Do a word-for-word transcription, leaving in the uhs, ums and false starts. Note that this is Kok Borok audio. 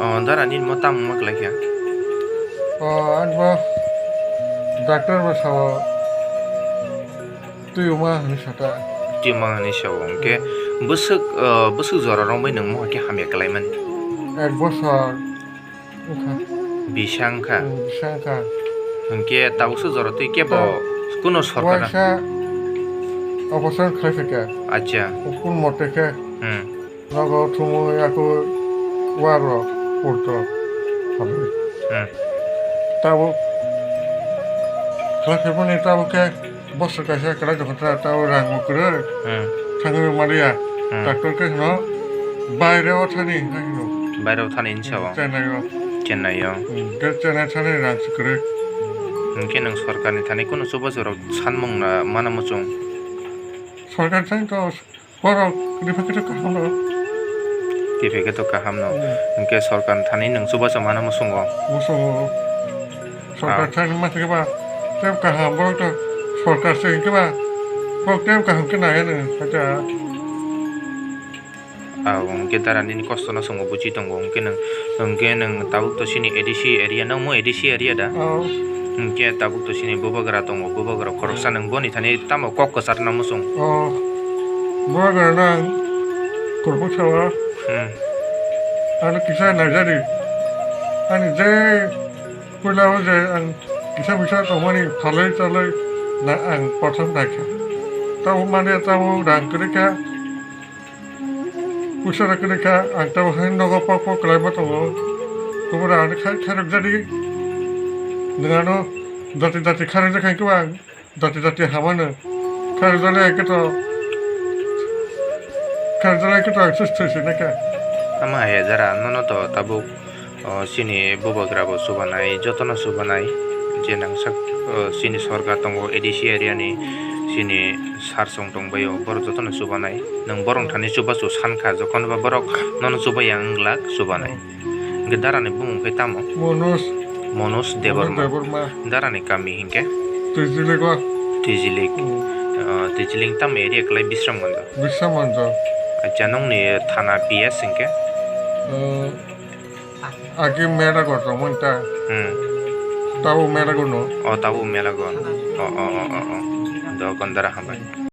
O, dara nini mo tamo wngma kwlai kha? O, ani bo doctor bo sao twi wngma hinwi saka. Twi wngma hinwi sao, hwnkhe bwswk, o, bwswk jora romwi nwng mo khe hamya kwlaimani? Ek bosor wngkha. Bisa wngkha? Hmm, bisa wngkha. Hwnkhe tabukso jora twi kebo ta-, kuno sorkar waisa operation khlai phaikha. Acha. Kun mote khe. Hmm. Nogo thumwi aku waro purto hamwi. Hmm. Tabuk khlai phaimani tabuk khe bosor kaisa kwlai tongkha ta, tabuk rang bo kwrwi. Hmm. Thangwi maliya. Hmm. Doctor khe hino baire o thani hinwi hino. Baire o thani hinwi sao? Chennai o. Chennai o. Hmm, khe Chennai thani rang se kwrwi. Hwnkhe nwng sorkarni thani kunu chubachu rok sanmung na mano muchung? Sorkar thani to Borok riphaikhe to kaham no. Riphaikhe to kaham no. Hmm. Hwnkhe sorkar thani nwng chubachu mano muchungo? Muchungo. Sorkar ah. Thani ma thangkhe ba tei kaham, borok to sorkar se hinkhe ba borok tei kaham khe naiya no khacha. Ah, hwnkhe dara nini kosto no chwngbo buchi tongo, hwnkhe nwng, hwnkhe nwng tabuk to chini A D C area, nwng mo A D C area da? Oh. Hwnkhe tabuk to chini bubagra tongo, bubagra khoroksa nwng boni thani tamo kok kwcharna muchung? Oh, bubagra nang kurphuk sawa. Hmm. Ano kisa naijari. Ani je puila o je ang kisa misa tongmani phalwi chalwi na ang kothom naikha. Tamo mane tamo rang kwrwikha. Puisa rok kwrwi kha, ang tabuk hai nogo pok pok kwlaima tongo. Kubura ani khai khairok jadi. Nwng ano dati dati khairok jak hai khe ang dati dati hamano. Khairok jale khe to, khairok jale khe to ang sus thwi sini khe. Tamo hai jara nono to tabuk. O, chini bubagra bo chubanai, jotono chubanai, je nangsak, o, chini sorkar tongo, A D C area ni chini sir song tongbaio, borok jotono chubanai. Nwng borok thani chubachu sankha, jokhon ba borok nono chubaiya wng glak chubanai. Hwnkhe dara ni bumung khe tamo? Manoj. Manoj Debbarma. Manoj Debbarma. Dara ni kami hinkhe? Twijilik o. Twijilik. Hmm. O, Twijilik tamo area kwlai Bisramganj o? Bisramganj o. Acha, nongni thana P S hinkhe? O, Agi Melagor tongmani ta. Hmm. Tabo Melagor no. O, tabo Melagor. O, o, o, o, o. Dogon dara hambai.